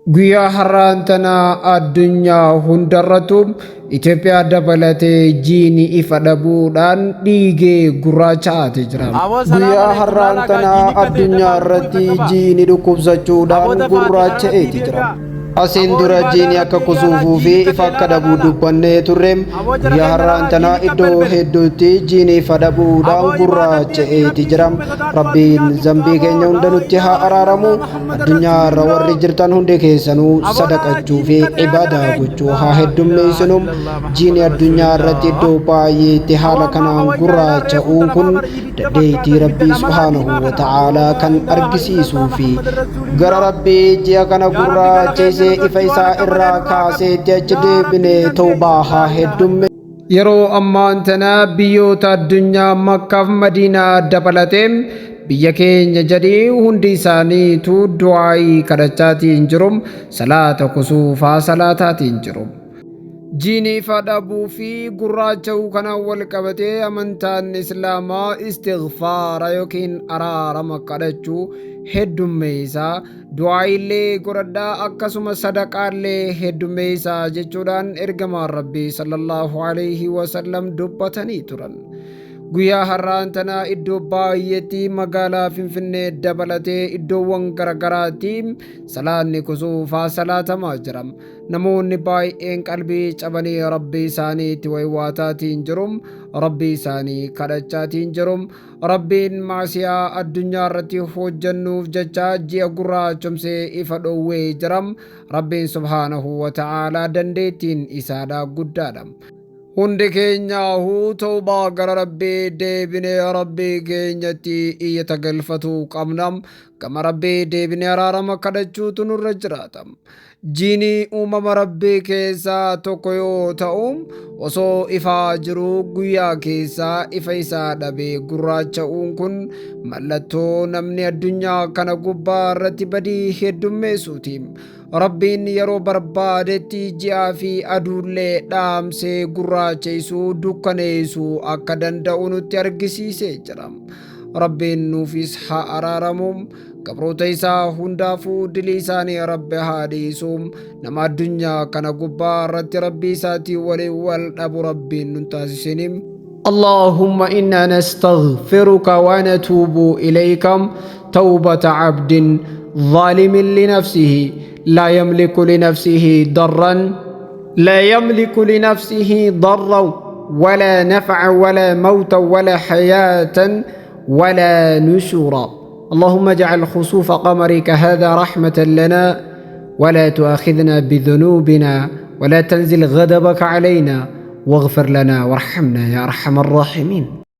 Guyyaa har'aan tana addunyaa hundarrattu Itoophiyaa dabalatee jiini ifa dhabuudhaan dhiigee gurraacha'aate jira. Aboo salaam Guyyaa alaikum har'aan laalaa gaa tana jiini akka ta'e addunyaa dafaa irratti quba qaba. jiini Aboo dhukkubsachuudhaan dafaa ati laalaa gurraacha'eeti rabbii jira. deebi'a. Asiin Aboo dura ibaadaa jiini akka rabbii deebi'a laa kusuufuu fi jiini akka ifa ta'e akka laalaa dhabu laalaa. dubbannee turre. Aboo jara Guyyaa keenya har'aan laalaa tana jiini akka iddoo belbele. hedduutti jiini ifa dhabuudhaan Aboo ibaadatti deebi'i gurraacha'eeti rabbii jira. si uume sodaadhu Rabbiin addunyaa turte zambii aboo keenya hunda laa nutti haa ilaaha araaramu. illallah Muhammad Addunyaa irra warri rasuulullah. jirtan hundi keessanuu Aboo laalaa sadaqachuu jiini fi akka ta'e yaa jara ibaadaa keenya. gochuu haa Laa ilaaha heddummeessinu. illallah Jiini Muhammad addunyaa irratti rasuulullah. iddoo baay'eetti Aboo haala ammaa kanaan ka wayyaa ilaa reefuu gurraacha'uun tana kun faa bar ibidda dandeettii fakkaatan ibidda Rabbii dhamalaa subhaanahu diimaa wa kana. ta'aalaa Aboo kan laa ilaaha argisiisuu illallah fi Muhammad gara rasuulullah. Rabbii ji'a kana Yaa Rabbi gara keenya gurraachessee nu ifa tolchi waan isaa akka malee irraa nurraa qabi. kaaseetti achi Yaa Rabbi ni deebinee dandeessa. tawbaa haa Laa ilaaha heddumme. Yeroo ammaan tana biyyoota addunyaa Makkaaf Madiinaa dabalatee biyya keenya jedhii hundi isaaniitu du'aa'ii kadhachaatiin jiru, salaata kusuufaa salaataatiin jiru. Jiini ifa dhabuu fi gurraacha'uu kanaan wal qabatee amantaan Islaamaa istighfaara yookiin araarama kadhachuu heddummeessa. Du'aa'iillee godhadhaa akkasuma sadaqaallee heddummeessaa jechuudhaan ergamaan Rabbii sallallahu alaihi wasallam dubbatanii turan. Guyyaa har'aan tana iddoo baay'eetti magaalaa Finfinnee dabalatee iddoowwan garagaraatti salaanni kusuufaa salaatamaa jira. Namoonni baay'een qalbii cabanii Rabbii isaaniitti waywaataatiin jiru. Rabbii isaanii kadhachaatiin jiru. Rabbiin maasiyaa addunyaa irratti hojjannuuf jecha ji'a gurraachomsee ifa dhowwee jira. Rabbiin subhaanahu wa ta'aalaa dandeettiin isaadha guddaadha. Hundi keenyaahuu tawbaa gara Rabbii deebinee Rabbii keenyatti iyyata galfatuu qabna. Gama Rabbii deebinee araarama kadhachuutu nurra jiraata. Jiini uumama Rabbii keessaa tokko yoo ta'u, osoo ifaa jiruu guyyaa keessaa ifa isaa dhabee gurraacha'uun kun mallattoo namni addunyaa kana gubbaa irratti badii heddummeessuuti. Rabbiin yeroo barbaadetti ji'aa fi aduullee dhaamsee gurraacheessuu dukkaneessuu akka danda'u nutti argisiisee jira. Rabbiin nuufis haa araaramu. Gabroota isaa hundaafuu dilii isaanii Rabbi haa dhiisu. Nama addunyaa kana gubbaa irratti Rabbii isaatii waliin wal dhabu Rabbiin nun taasisini. اللهم إنا نستغفرك ونتوب إليك توبة عبد ظالم لنفسه لا يملك لنفسه ضرا لا يملك لنفسه ضرا ولا نفعا ولا موتا ولا حياة ولا نشورا. اللهم اجعل خسوف قمرك هذا رحمة لنا ولا تؤاخذنا بذنوبنا ولا تنزل غضبك علينا واغفر لنا وارحمنا يا أرحم الراحمين.